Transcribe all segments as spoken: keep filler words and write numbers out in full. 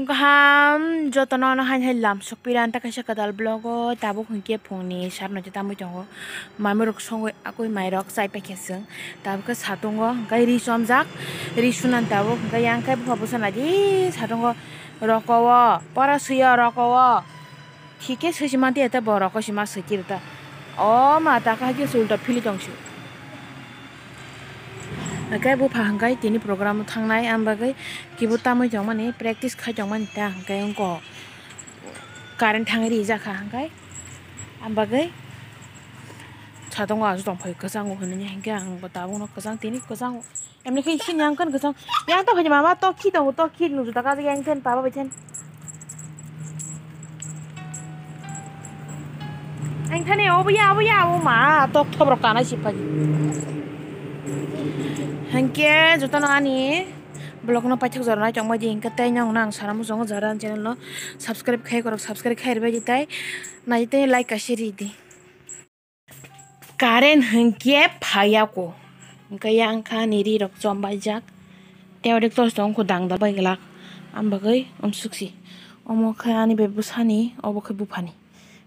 Kaham jotono ano haini hai lamsok pira anta kaisa kwtal vlog o tabuk hinkhe phungni sat noita tamwi tongo. Mamwi rok songwi akwi mairok chai paikha chwng. Tabuk khe satungo hwnkhe ri chomjak, ri sunan tabuk hwnkhe yang khe bupha bwsa naidi satungo roko o pora swiyo roko o. Thik khe swi si manti ete borok o si ma swi kiri ta. O ma ta kha khe sulta phili tong si. Hwnkhe bupha hwnkhe tini program o thangnai, ang bagwi kibo tamwi tongmani, practice khai tongmani ta hwnkhe wngkha. Current thangwi rijak kha hwnkhe, ang bagwi satung o aswk tongphai kwchango hwnwi hwnkhe ang bo tabukno kwchang tini kwchango. Emni khe sini ang kan kwchang. Yang to phai mama to khi tongo, to khi nung juta kajak yang then papa bai then. Ang thani obo ya, obo ya, obo ma tok thop rok kana si phai. Hangke joto no ani vlog no paithak jora nai tong bai di hingke tei nang nang sana muchungo jara channel no subscribe khai korok subscribe khai ribai di tai nai tei like kaisa ri di. Current hwnkhe phaiya ko. Hwnkhe yang kha ani ri rok chom baijak. Tei odik tos tong kho dang da bai glak. Am bagwi umsuk si. Omo khe ani bai bwsani, obo khe buphani.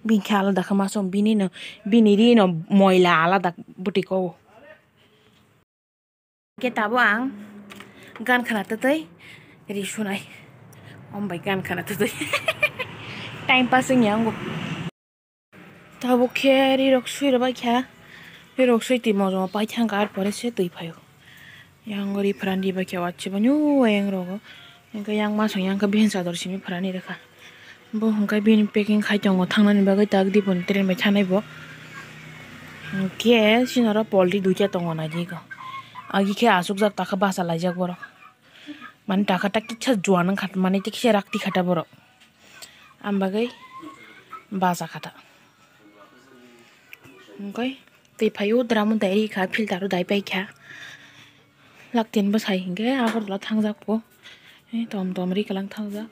Bini khe alada khe ma chong bini no, bini ri no moila alada bwtwi ko. Khe tabuk ang gan khna twtwi ri sunai. Om bai gan khna twtwi. Time pass wngya wngo. Tabuk khe ri rok sui rwbai kha. Ri rok sui twi mojong pai thang kha, ar pore se twi phaio. Yang ri phrani bai khe wachi bani o yang rogo. Hwnkhe yang masong yang khe bini chador simi phrani rwkha. Bo hwnkhe bini packing khai tongo, thangnani bagwi tak diboni train bai thanai bo. Hwnkhe sini oro polti duita tongo naidi ko. Agi khe achukjak takha bachalaijak borok. Mani takha tak kisa juan wngkha, mani kisa rakti kha ta borok. Am bagwi bacha kha ta. Hwnkhe twi phaio drum dai ri kha, filter o dai pai kha. Laktin bwsai hinkhe Agartala thangjak bo. Tom tom ri kwlang thangjak.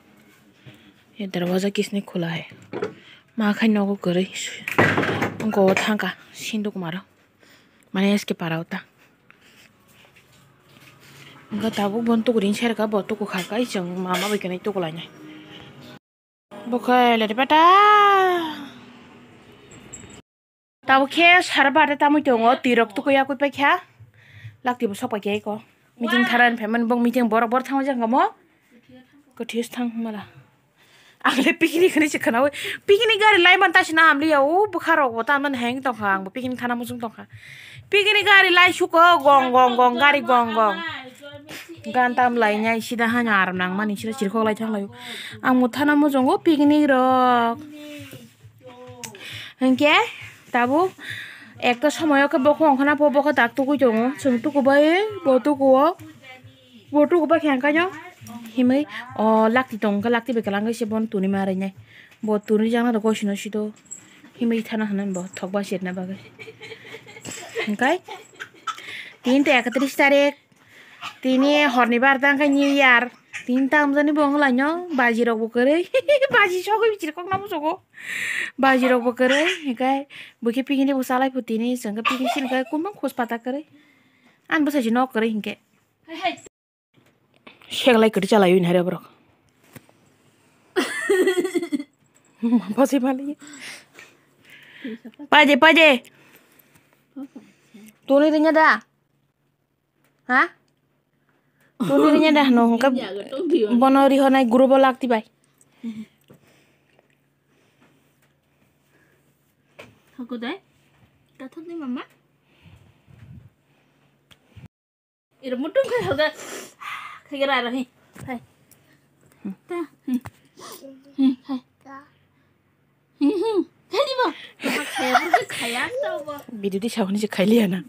Ye darwaja kisni khula hai. Ma khai nogo kwrwi. Go thangkha sinduk maro. Mane S K para o ta. Wngkha tabuk bo tukurin serka bo tuku kha kai chwng mama bai kwnwi tuku lainai. Bo khe lari bata. Tabuk khe sar bade tamui tongo, twi rok tukui yakui paikha. Lakti bo sok paikha eko. Meeting thara ni phaimani bo meeting borok borok thangwi jakha mo. Kwthwi thang mala. Ang le picnic hinwi se khwnawi. Picnic gari lai man ta sina hamli ya. O bwkha rok bo ta man heng tongkha, ang bo picnic thana muchung tongkha. Picnic gari lai suko gong gong gong gari gong gong. Gan tam lai nyai sida hanya aram nang mani sida chirkhok lai thang lai. Ang bo thana muchungo picnic rok. Hinkhe tabuk ekta somoyo khe bokhok ongkhorna po, bokhok tak tugui tongo. Chwng tuku bai bo tuku o, bo tuku bai khe ang kaino himwi o lakti tong khe lakti bai kwlangwi se bono tuni ma rwnai. Bo tuni jakna rw gosino sito himwi thana hwnwi bo thok ba sirna bagwi. Hinkhe tini ta ekatris tarik. Tini horni bar tang khe New Year. Tini tamjani bo wng laino baji rok bo kwrwi. Baji sogwi bichiri kokna muchungo. Baji rok bo kwrwi. Hinkhe bo khe picnic bo chalai phu tini chwng khe picnic sini khe kumang khus pata kwrwi. Ani bwsai se nok kwrwi hinkhe. Seglai kwrwi chalai wini hai rw borok. Bwsai mali. Paje paje. Tuni rinya da. Ha? Tuni rinya da hano hwnkhe bono rihornai group o lakti bai. Thokdai. Ta thokdai mama. Iro mutung khai hoga. Khai ra ro hi. Khai. Ta. Khai di bo. Khai bo khai ya to bo. Video di sahuni se khai liya na.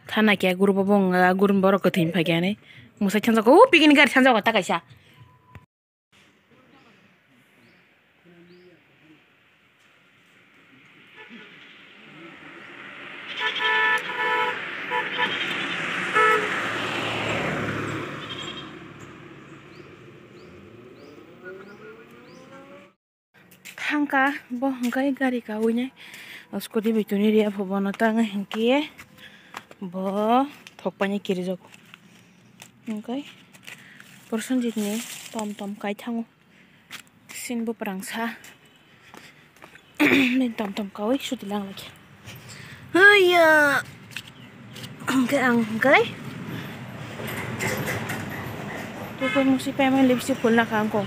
Thana khe guru bo bong, guru borok kwthwi phai khe ani. Musai thansa ko, o picnic gari thansa ko ta kaisa. Thangka bo hwnkhe gari kawinai scooty bai tuni ria pho bono tang hinkhe bo thokpaini kirijago hinkhe. Prosenjit ni tom tom kai thango. Sin bo prangsa. Bini tom tom kawi suti lang lagi. Haiya. Hingke ang hingke. Tukui musi payment lipstick phulna ka angko.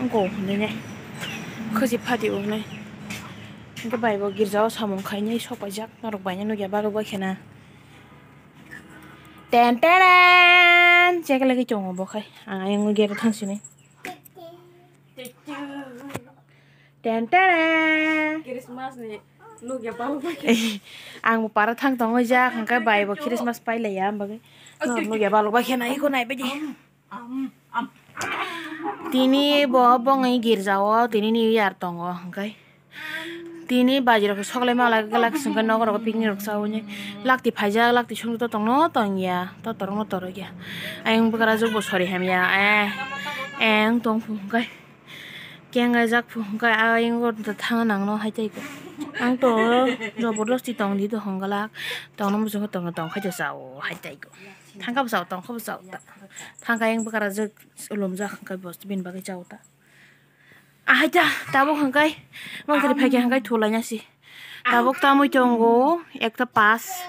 Angko hinui ne. Khusi phadi o hinui. Hingke bai bo girja o samung khainai sok paijak. Norok bai nukya balok bai khena. Ten teren. Chek lagi chongo bo khai. Ang ayang gate o thang sini. Ten teren. Christmas ni nukya balok bai. Ang bo para thang tongo jak, hingke bai bo Christmas pai laiya, ang bagwi. No, nukya balok bai khena iko nai baidi. Tini bo bongni girja o, tini New Year tongo, hingke. Tini baji rok soklai ma lak, lak singke nogo rok picnic rok chawi ni. Lakti phaijak, lakti songwi to tongno tongya, to torokno torokya. Ayang bwkra jwk bo sori hamya, eh, eh, wng tong phung kai. Keng ai jak phung kai, ayang go thang nang no hai tai ko. Ang to jobordosti tong di to hong galak, tongno muchung tongno tong khai to chao hai tai ko. Thang kha bo chao, tong kha bo chao ta. Thang kha ayang bwkra jwk ulum jak hwn kai bo bini bagwi chao ta. Ahai ta, tabuk hingkai, mangkari phaikhe hingkai thulaina si. Tabuk tamui tongo, ekta pass.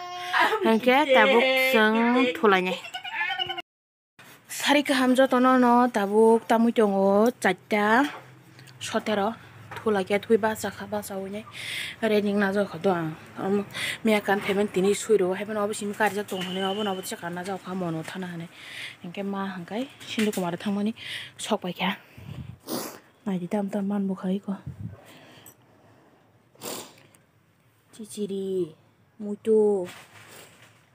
Hingke tabuk chwng thulainai. Sari kaham jotono no tabuk tamui tongo, charta sotero. Thulaikhe thui bachakha, bachawi nai. Rening najokha do ang. Miya kan payment tini sui rwo, haiphano obo simi karijak tong hwnwi, obono obo tisa kan najokha, mono thana hwnwi. Hingke ma hingkai Sindu Kumar thangmani sok paikha. Naidi tam tam man bo khai ko. Chichiri, muitu,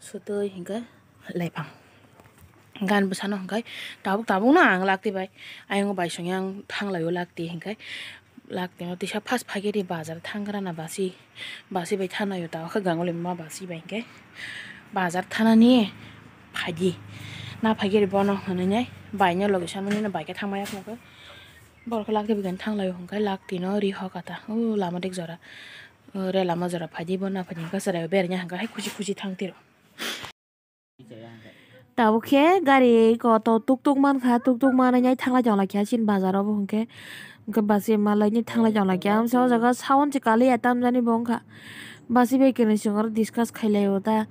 sotoi hingke laipang. Gan bwsano hingke tabuk tabuk no ang lakti bai. Ayang bai songya ang thang laio lakti hingke. Lakti no tisa first phai khe di bazar thang gra na basi. Basi bai thang laio tabuk khe gangoli ma basi bai hingke. Bazar thana ni phaidi. Na phai khe di bono hwnwi nai. Bai no logi sanmani no bai khe thang maya khna khe. Borok lakti bigan thang laio hwnkhai lakti no ri hokha ta. O lama dik jora. O re lama jora phaidi bo na phaidi hwnkhe chwrai o berainya hwnkhe hai khuchi khuchi thang tiro. Tabuk khe gari koto tuk tuk mankha, tuk tuk manwi nai thanglai tonglaikha chini bazar o bo hwnkhe. Hwnkhe basi malai nai thanglai tonglaikha. Amsa o jaga sound se kaliya tamjani bo wngkha. Basi bai kwnwi chwng oro discuss khai laio ta.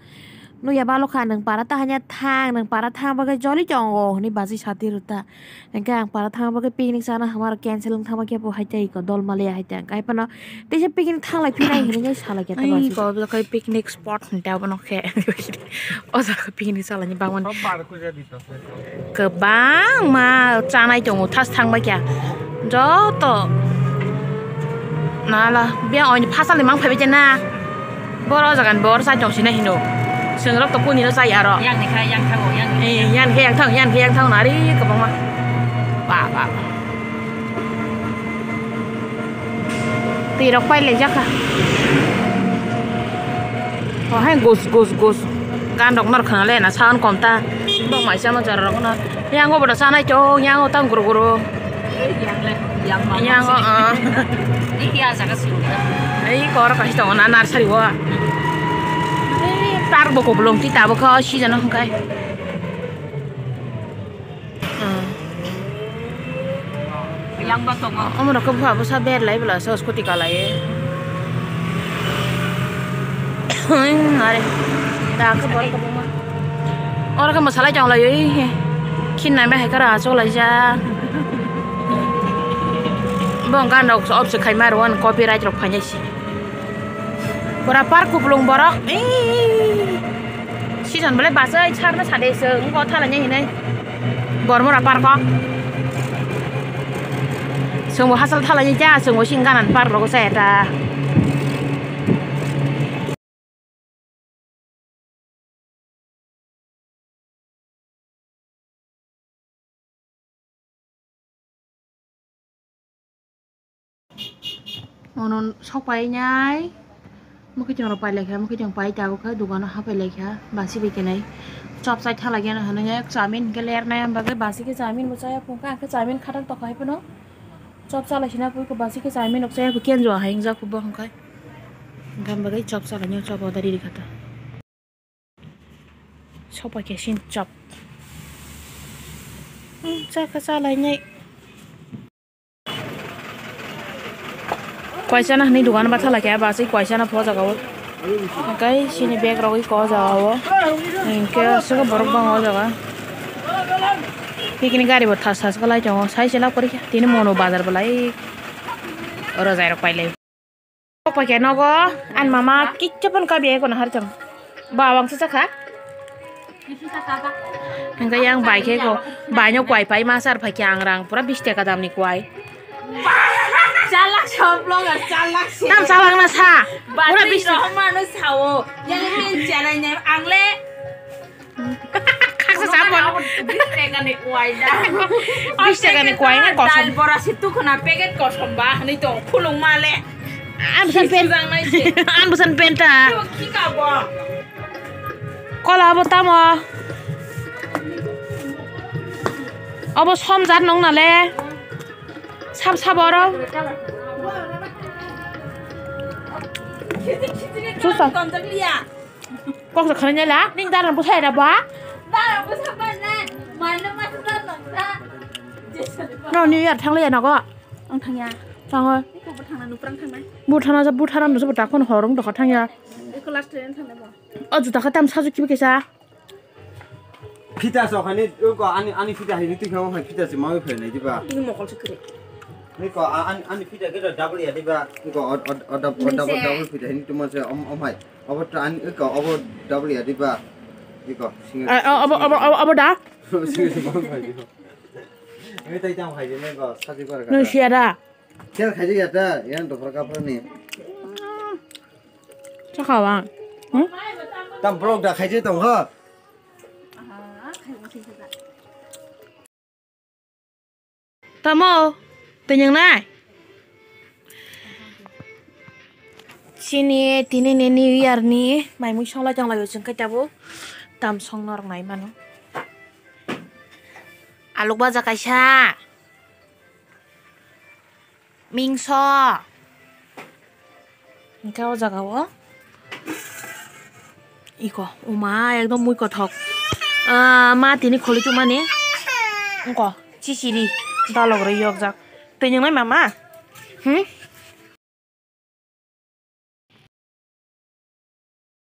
Nukya balokha nwng para ta hanya thang, nwng para thang bagwi joli tongo hwnwi basi sati rw ta. Hwnkhe ang para thang bagwi picnic chana hamar cancel wng thangma khe bo hai tei ko dol maliya hai tei ang kai phano teisa picnic thanglai phinai hwnwi salai khe ta basi. Ko obo khe picnic spot hwn tei abono khe o jaga picnic chalaini bangmani. Kwbangma chanai tongo, thas thang bai kha joto. Nala, bia oini phasalni mang phaibai khe na. Boro o jaga ni bor chai tong sina hino. Chwng rok to kuni no chai aro. Yang ni kha yang thango, yang ni kha. Eh, yang khe yang thang, yang khe yang thang nari kwbangma. Ba, ba, ba. Twi rok pai lai jakha. O hai gus, gus, gus. Gan rok nor khna le na sound kom ta. Bok mai chama jora rok no. Yang go bodo chanai to, yang go tang guru guru. Yang go, ah. Ni ya jaga sing. Ei kor ka hito na nursery wa. Ei park bo ko belong ti ta bo kha season hwng kai. Yang ba tongo. Omo rok khe bwsa ber lai bwla so scooty ka lai. Are. Ta khe bor khe buma. Oro khe mwsalai tong lai oi he. Khin nai bai hai khe ra chok lai ja. Bo gan rok off se khai ma rw copyright rok phai nai se. Pura park kupulung borok. Season bole bachai sarno sade se wngkha thalani hinwi. Bormora park o. Chwngbo hachal thalani cha chwngbo sing ganan park rogo chaya ta. Ono sok pai nai. Mokhe chwng rok pai lai kha, mokhe chwng pai tabuk kha, dukano hapai lai kha, basi bai khe nai. Chop chai tha lai khe nai, chowmin hwnkhe ler nai, ang bagwi basi khe chowmin bo chaya phung kha, ang khe chowmin khatak tokha hai phano. Chop cha lai sina pui khe basi khe chowmin rok chaya pui kenjo hai wngjak bo hwnkhe. Hwnkhe ang bagwi chop cha lai nai, chop order riri kha ta. Sopai khe sin chop. Chakha chalainai. Kwaisa na hwnwi dugan batha lai khe, aba se kwaisa na pho jaga o. Hwnkhe chini bag rogwi kok jaga o. Hwnkhe aswk borok bang o jaga. Tikini gari bo thas thas khe lai tongo. Sai se lab kwrwi khe tini mono bazar bo lai. Oro jai rok pai lai. Kok pai khe nogo, ani mama kicha phano kabi ai kono har chang. Ba wang se chakha. Hingke yang bai khe ko, bai no kwai pai ma sar phai khe ang rang pura bish taka dam ni kwai. Chalak sa vlogger, chalak se. Tam chalak na sa. Pura bish taka. Rohman no sao. Yang min chara ne ang le. Khaksa sa pon. Bish taka ni kwai da. Bish taka ni kwai na kosom. Dal bora si tu khona packet kosom ba hani to khulung ma le. An busan pen. An busan pen ta. Kola abo tamo. Abo somjak nong nale. Sab sab oro. Susa. Kok sa khani la, ning daran busa era ba? Daran busa ba na, mana masa daran ba? No, New Year thang le na go. Ang thangya. Thang. Iko buthana nuprang thangna. Buthana ja buthana nusa buta kon horong dokha thangya. Iko last train thangna ba. O juta kha tam saju kibi kesa. Phita so khani ko ani ani phita hini tu khamo hai phita se mawi phai nai diba. Ini mokol se kre. Ni ko ani ani phita ke double ya diba. Ko o double double phita hini tu ma se om om hai. Obo to ani ko obo double ya diba. Ni ko single. Obo obo obo obo da. Single mawi phai diba. Ni tai tam hai ne ko saju kar. Nung siya da. Kel khai ya ta yang to phar ka phar ni. Chakha wa. Hmm? Tam brok da khai je tong ho. Tamo, tanyang nai. Chini tini ni New Year ni mai mui songlai tong lai chwng kai tabuk. Tam song norok nai mano. Aluk baja kaisa. Mingso. Hingke o jaga o iko wngma ekdom mui kothok. Ah, ma tini kholi chumani. Wngko chichiri dalok rwi yokjak. Twi nwngnai mama? Hmm?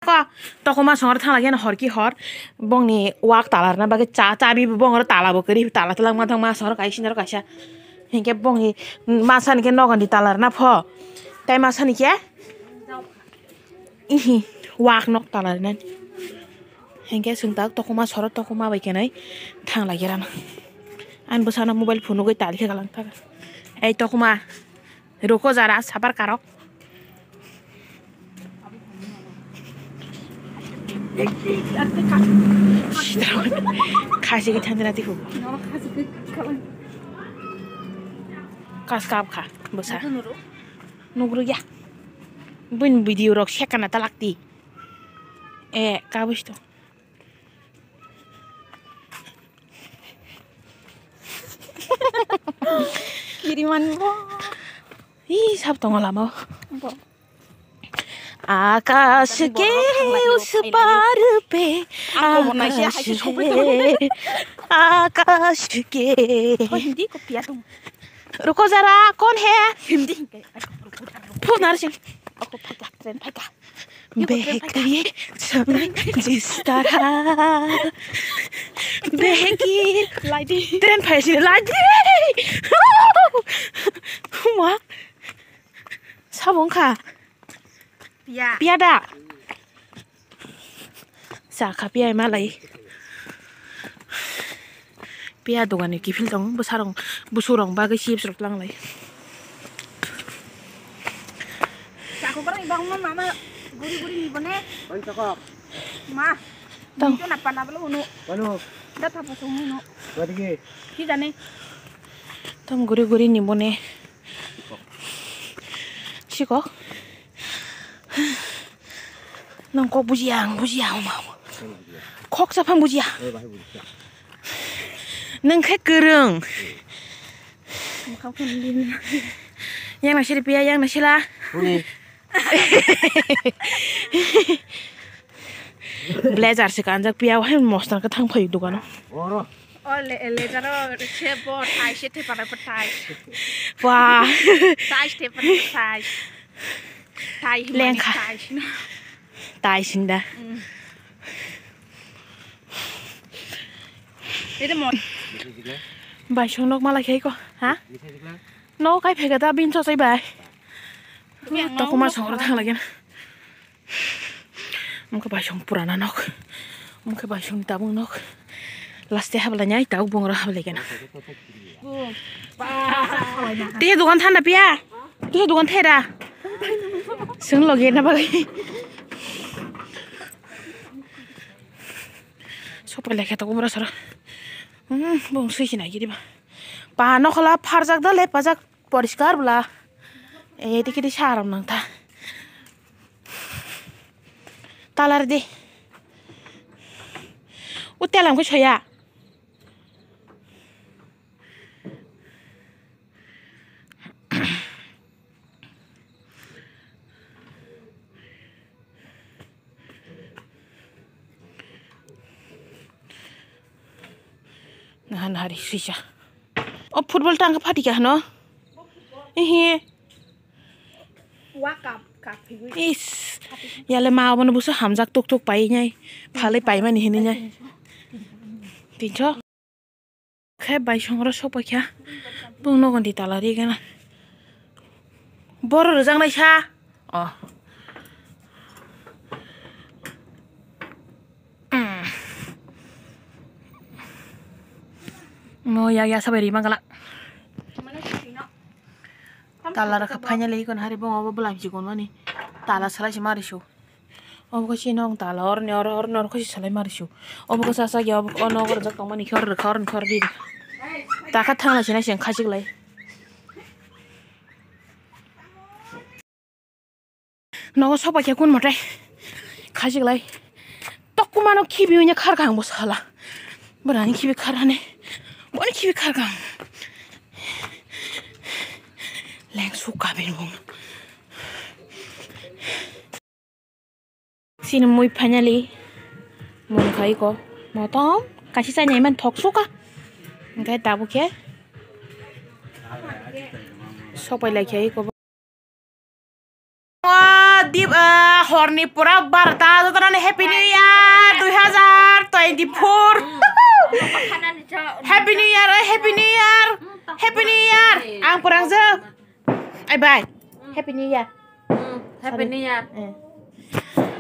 Ko, tokoma songro thang lagi hor ki hor. Bongni wak tala rwna bagwi cha, chabi bo bongro tala bo kwrwi, tala twlangma thangma songro kaisa sindoro kaisa. Hinkhe bongni masa ni khe nogo ni tala rwna pho. Tai masa ni khe? Ihi, wak nok tala rwna. Hinkhe chwng tak tokoma soro tokoma bai khenai thang lagi rana. Ani bwsano mobile phone nugwi tali khe galang thaka. Ei tokoma. Ruko jara sabar karok. Khasi ke thangdana tihu. Kas kap kha bwsa. Nugru ya. Buin video rok sekana talak ti. E kabus to. Kiriman bo. Ih, sab tongo lama. Bo. Akash ke us par pe, akash hai, akash ke. Hindi ko piya tum. Ruko jara, kon hai? Hindi. Phone ar sing. Ako phai ka, train phai ka. Behek ye samay jis tarah. Behek ye. Lai di. Train phai sini lai di. Ma. Sabong kha. Piya. Piya da. Chakha piya ma lai. Piya dogan ni kiphil tong bwsarong bwsarong bagwi chips rok tlang lai. Chakha borok ni bagwi mama guri guri ni bone. Ma. Tong. Ni to na pana bolo uno. Wano. Da thapa song uno. Wadigi. Ki jane. Tong guri guri ni bone. Chikok. Nang kok bujiya, ang bujiya, oma, oma. Kok saphang bujiya. Nang khe kwrwng. Yang na siri piya, yang na sila. Blazer se kanjak piya, hai mostan ka thang phayu dukano. O le, le, jaro, se bo thai, se thepara bo thai. Wah. Thai, thepara bo thai. Thai, himani Lengkha. Thai. Thai sinda. Mm. Ede mo. Baisong nok mala khe ko, ha? No, kai phega da, bin chosai bai. Yang Tokuma mau songro thang lagi na. Mungke baisong purana nok. Mungke baisong tabung nok. Laste habla nyai tabung ra habla gena. Tihe dukan thanda pia. Tihe dukan thera. Sung logi na bagai. Sopai lekhe to kubra sara. Hmm, bong sui sinai gidi ba. Pa nokhola pharjak da le pajak. Poriskar bwla. Eh, dikhe di saram nang ta. Talar di. O telam khe soya. Nahan hari sisa. O football tang phatika hano. Ehe. Wakam kapigwi. Is. Yale ma abono buso hamjak tuk tuk pai nai. Phalai pai mani hini nai. Tinso. Khe bai songra sokpai kha. Bung nogon di tala ri gana. Boro rwjak nai sa. Oh. Mm. Mo ya ya sabai ri mangala. Tala rwkha finally ikon hari bung obo bwlam si kon mani. Tala salai si mari su. Obo khe chini nok tala oroni oro oroni oro khe si salai mari su. Obo khe sa sa ya obo o nok rwjak tong mani khe oro rwkha oroni khe oro ri. Takha thang lai si nai se khachik lai. Nogo sopai khe kun mote khachik lai. Tok kumano khibi unya khar kang bo sala. Borani khibi khar hane. Boni khibi khar kang. Leng su kabin bung. Sini mui finally mung khai ko. Motom kaisa chani man thok suka. Engkai tabu khe sopai lai khe ko. O dip, ah, horni pura barta jotono ni Happy New Year dui hazar twenty four. Happy New Year, oi, Happy New Year. Happy New Year. Ang purang je. Ai bai. Happy New Year. Mm, Happy Sorry. New Year. Eh.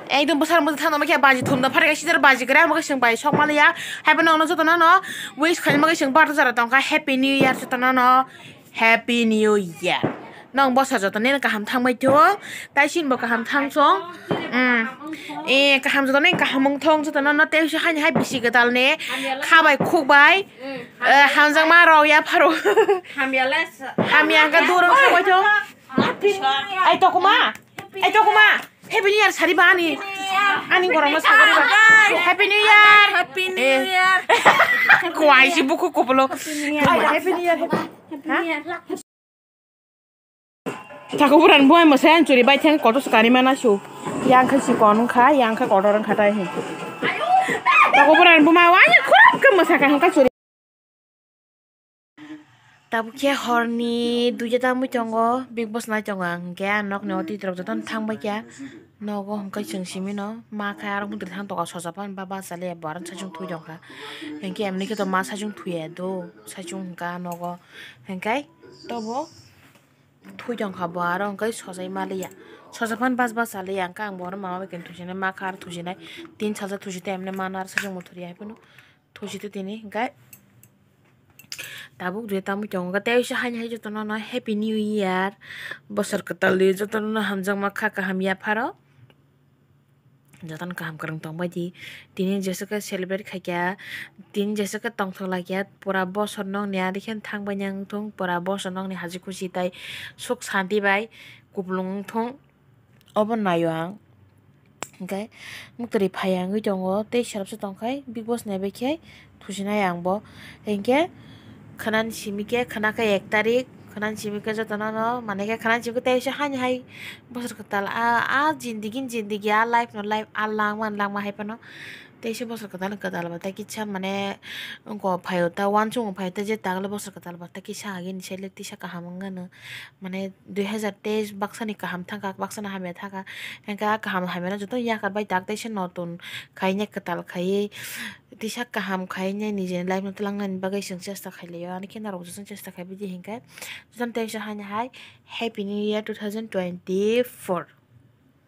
Ekdom bwsar mujung thangna khe baji thumna phare sidar baji gra mo sing bai sok maliya. Happy no jotono no wish khaima sing bar jara tongkha Happy New Year jotono no. Happy New Year. Nong bosor joto nini kaham thangbai thung. Tai sin bo kaham thang song. Mm. Eh, kaham joto nini kaham wng thung joto no no tei hai hai bisi kwtal ni khabai khukbai. Eh, hamjakma rok ya pharo. Hamya le sa- Hamya hwnkhe durung thangbai thung. Ai tokuma. Ai tokuma. Happy New Year sari ba ani. Ani gorokno sagori ba. Happy New Year. Happy New Year. Kwai si buku kopolo. Happy New Year. Happy New Year. Happy New Year. Tako buran buai mwsai ang churi bai thang kotor swkani mana su. Yang khe sikon wngkha, yang khe kotor wngkha tai hin. Tako buran buma wanya khurap khe mwsakha hwnkha churi. Tabuk khe horni duita tangwi tongo, Big Boss nai tongo ang hwnkhe ang nokni oti rok jotono thang bai kha. Nogo hwnkhe chwng simi no ma khe aro motri thang tongo sojapan ba bachaliya bo aro saichung thui tongkha. Hwnkhe emni khe to ma saichung thuya do, saichung hwnkha nogo hwnkhe tobo. Thui tongkha bo aro hwnkhe sojai maliya. Sojaphano bas bas saliya hwnkhe ang bono mama bai khe thusinai ma kha aro thusinai. Tin salsa thusi tei emne mano aro sajwk muthuri hai phano thusi tei tini hwnkhe tabuk je tamwi tongo tei haini hai jotono no Happy New Year. Bosor kwtal ni jotono no hamjakma kha kaham yapharo. Jotono kaham kwrwng tongbai di. Tini jeswk khe celebrate khaikha, tini jeswk khe tongthok laikha, pura bosor nokni ari khe thangbai nang thung, pura bosor nokni haji khusi tai suk santi bai kupulung wng thung. Obo naio ang. Hwnkhe muktwrwi phaiya wngwi tongo, tei self se tongkhai, Big Boss naibai khe thusinai ang bo. Hinkhe khwnani simi khe, khwna khe ek tarik, khwnani simi khe jotono no, mane khe khwnani simi khe tei se haini hai bosor kwtal, a, a jindigi ni jindigi, a life no life, a langma ni langma hai phano Teisa bosor kwtal kwtal ba ta kisa mane wngkha phaio ta uansukmung phaio ta je ta bosor kwtal ba ta kisa agini sele tisa kaham wngmano mane dui hazar teis baksani kaham thangkha baksani hamya thangkha hwnkhe ah kaham hamya no joto yakar bai tak teisa notun khainai kwtal khaiwi tisa kaham khainai nijini life no twlangnani bagwi chwng chesta khailaio ani khe norok joto chesta khaibai di hinkhe jotono teisa haino hai happy new year two thousand twenty four.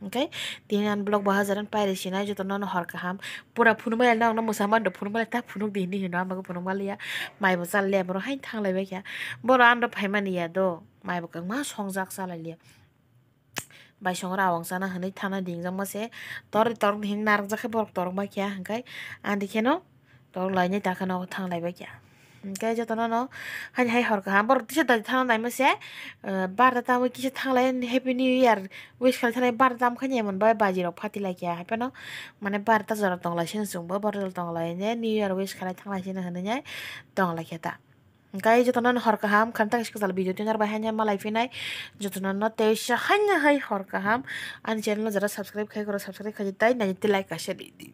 Hwnkhe tini ani vlog bo hajaran pairi sinai jotono no hor kaham pura phunukmani nokno mwsa mani rok phunukmani ta phunuk di hinwi hino ang bagwi phunukma liya mai bo cha liya borok haino thanglai bai kha borok ano phaimani ya do mai bo kwbangma songjak cha lai liya bai songo rawang chana hinwi thana dingjakma se tor tor hinwi narwkjak khe borok torok bai kha hwnkhe ani kheno. Tok lainai ta kheno thanglai bai kha. Hwnkhe jotono no haini hai hor kaham borok tisa dadi thangna naima se, eh, barda tamwi kisa thanglai happy new year wish khalai thangna barda tam khaini emon bai baji rok phati lai kha hai phano mane barda jora tong lai sini chwngbo borok jora tong lai ne new year wish khalai thang lai sini hinwi tong lai kha ta. Hwnkhe jotono no hor kaham kham tak kwchal video twinar bai haini malai phinai jotono no teisa haini hai hor kaham ani channel no jara subscribe khai khoro subscribe khai di tai nai di like kaisa di.